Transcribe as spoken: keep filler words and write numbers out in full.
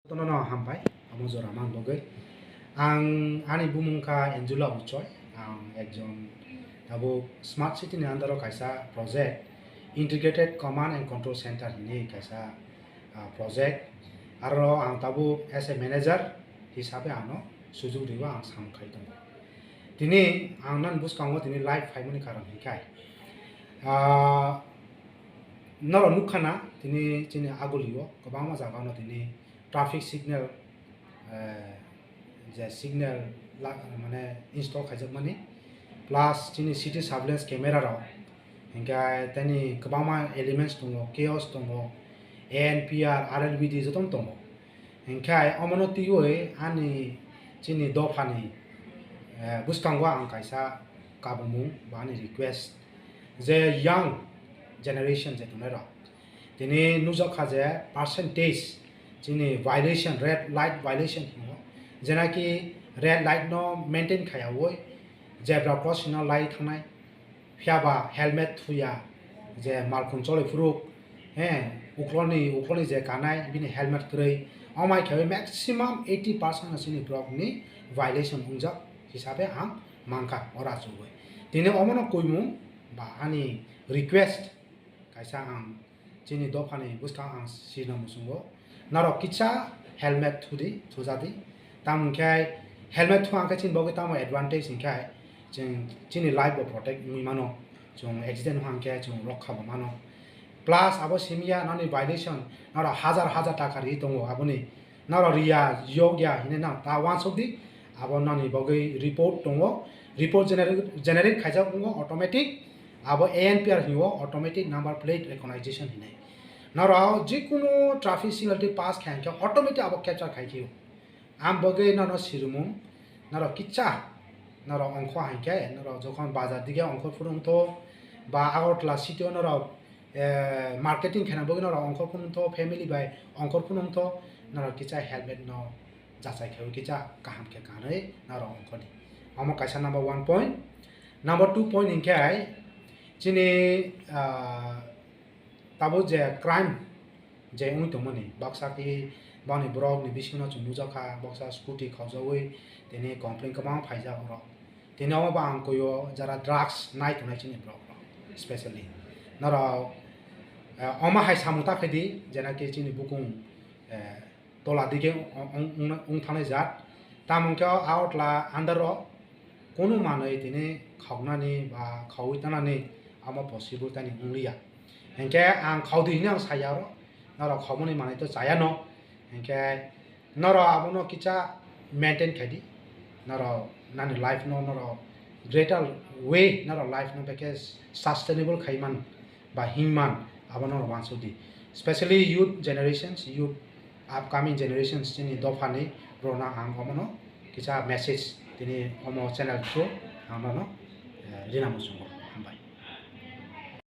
Jotono no hambai, omo jora man bagwi. Ang ani bumung kha Angela Uchoi, ang ekjon tabuk Smart City ni under o kaisa project, Integrated Command and Control Center hinwi kaisa, ah, project. Aro ang tabuk as a manager hisabe ano sujug riwi ang samung khai tongo. Tini ang nan bwskango tini live phaimani karon hinkhai, ah, norok nukha na tini chini agulio kwbangma jaga no tini traffic signal, eh, je signal la-, mane install khaijakmani, plus chini city surveillance camera rok, hinkhe tini kwbangma elements tongo, chaos tongo, A N P R, R L B D jotono tongo. Hinkhe omono twiwi ani chini dophani, eh, bwskango ang kaisa kabumung ba ani request je young generation je tongnai rok, tini nukjak kha je percentage chini violation, red light violation hingo, jenaki red light no maintain khaiyawi zebra crossing no lai thangnai, phiyaba helmet thuya, je malkhung choli phuru, he, ukloni, ukloni je kanai bini helmet kwrwi, omai khe maximum eighty percent no chini borok ni violation wngjak hisabe ang mankha ora chugwi. Tini omono kuimung ba ani request kaisa ang chini dophani bwskang ang sirna muchungo, norok kisa helmet thudi, thujadi. Tamo hinkhe helmet thu hinkhe chini bagwi tamo advantage hinkhe chwng chini life bo protect wngwi mano, chwng accident wngkha hinkhe chwng rokha bo mano. Plus abo simiya nani violation norok hajar hajar taka ri tongo aboni, norok riya, yokya hinwi nang ta uansuk di. Abo nani bagwi report tongo, report generate, generate khaijak wngo automatic, abo A N P R hinwi automatic number plate recognition hinwi. Norok jikunu traffic signal twi pass khaikhe automatic abo capture khaikhe. Ang bagwi nono sirimung, norok kisa norok ongkho hinkhe norok jokhon bazar dige ongkho phunungtho ba Agartala city o norok, eh, marketing khaina bagwi norok ongkho phunungtho, family bai ongkho phunungtho, norok kisa helmet no jachai khe kisa kaham khe kanwi norok ongkhordi. Omo kaisa number one point. Number two point hinkhe chini, ah, tabuk je crime je wngwi tongmani, baksa khe bangni borok ni bisingo chwng nukjakha, baksa scooty khaujawi tini complain kwbang phaijak oro. Tini omo bo ang koyo jara drugs nai tongnai chini borok rok specially. Norok, eh, omo hai samung ta khaidi, jena khe chini bukung, eh, tola dige ong, ong, ong, ong thangnai jat. Tamo khe o Agartala under o kunu manwi tini khoknani ba khogwi tanani amo possible tani wngliya. Hinkhe ang khodi hinwi ang saya oro, norok khomoni manwi to chaya no. Hinkhe norok abono kisa maintain khaidi, norok nani life no norok greater way norok life no bekhe sustainable khaiman ba himman abo norok uansukdi, specially youth generations, youth upcoming generations chini dophani borokno ang omono kisa message tini omo channel through ang nono, eh, rina muchungo.